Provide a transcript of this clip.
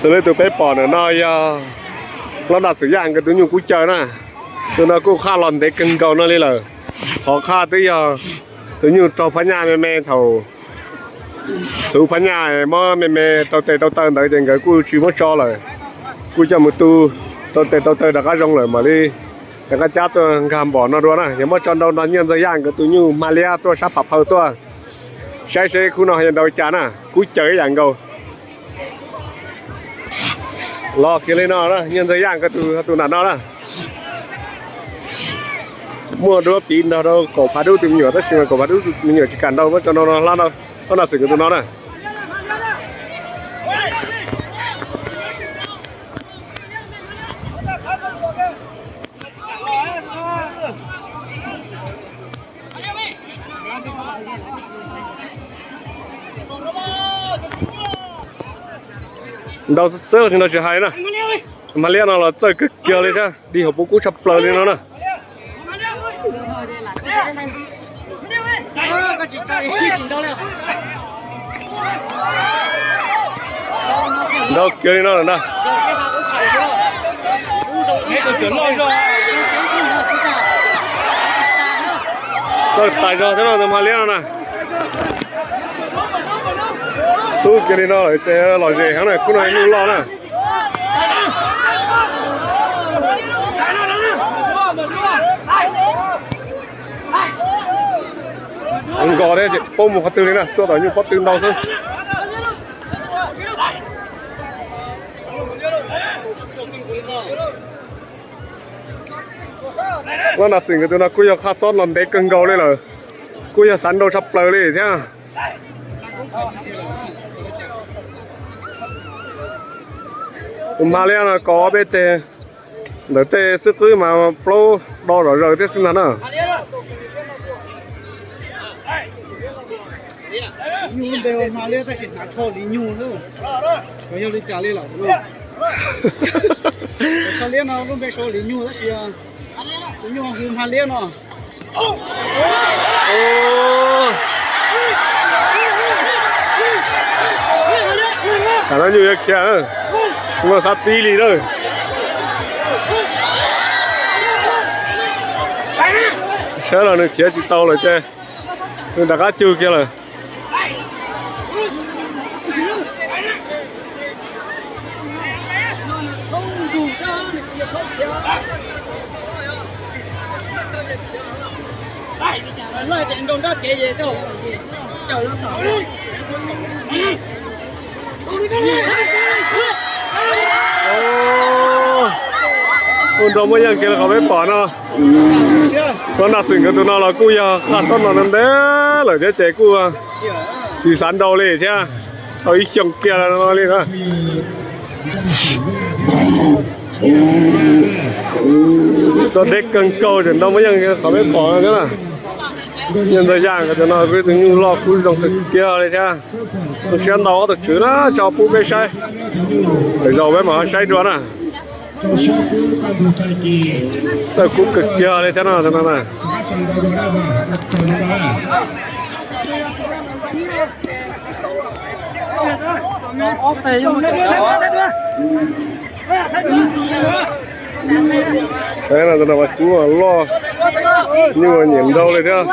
Tus lej tus peb pom ntawm no yog Lob Naj Xwm Yaj nkawd tus nyuj Kub Caw na. Tus no kuj qhaj los ntev kawg nkaus no li lawm. Qhov qhaj twb yog tus nyuj raug phab nyaj me me thaum xuv phab nyaj muab me me tau tes tau taw ntawd ces nkawd kuj tsis muab tso lawm. Kuj coj mus tu tau tes tau taw rov qab zoo lawm mam li rov qab cab tuaj nkag npom no dua na. Yog muab tso nrau no Nyiaj Ntxawg Yaj nkawd tus nyuj Hma Liab tuaj sab Pham Phawj tuaj saib seb khub no yog nrau cas na. Kub Caw ib yam nkaus. Los kiag li no na, Nyiaj Ntxawg Yaj nkawd tus, tus nram no na. Muaj duab piv nrog rau Kaum Phav Dub tus me nyuam tab sis mas Kaum Phav Dub tus me nyuam tsis kam nrau, muab tso nrau no, Lob Naj Xwm nkawd tus no na. Nrau xwb xwb tsis nrau tsis hais na. Hma Liab no los txawj kawg kiag li thiab, dig hauv pub kub tshaj plaws li no na. Nrau kiag li no lawm na. Txawj tas zog thiab no tus Hma Liab no na. Xub kiag li no lawm ces lom zem heev na, khub no nyuj loj na. Nkos thiab tsis paub mus qhov twg li na, tuaj tom nyuj pob tw ntau xwb. Lob Naj Xwm nkawd tus no kuj yog qhaj xob los ntev kawg nkaus li lawm, kuj yog xav nrau tshaj plaws li thiab. Tus Hma Liab no kov ob peb teg ntawm tej xwb qwb mas plaub do zom zaws thiab xwb ntag na. Nyuj lub npe hu Hma Liab tab sis hnav tsho li nyuj xwb. Xyov yog li cas li lawm no. Hma Liab no lub npe sau li nyuj tab sis tus nyuj hu Hma Liab no. Tam no nyuj yuav khiav, muaj xav tib li lawm. Saib los nws khiav tsis tau lawm ces nws rov qab cug kiag lawm. Ua nrau muaj yeej kiag li qhov peb pom no. Lob Naj Xwm nkawd tus no los kuj yog qhaj xob no ntev lawm thiab ces kuj tsis xav nrau li thiab, tau ib xyoos kiag no li na. Tuaj deb kawg nkaus tseem nrau muaj yeej kiag qhov peb pom no thiab na. Nyiaj Ntxawg Yaj nkawd tus no kuj tus nyuj loj kub zoo kawg kiag li thiab. Tus siab ntau ob tug tswv na tso pub peb saib. Lwm zaus peb mam ho saib dua na. Txawj kub kawg kiag li thiab no no na. Saib no tus no mas kub loj, nyuj nyiam nrau li thiab.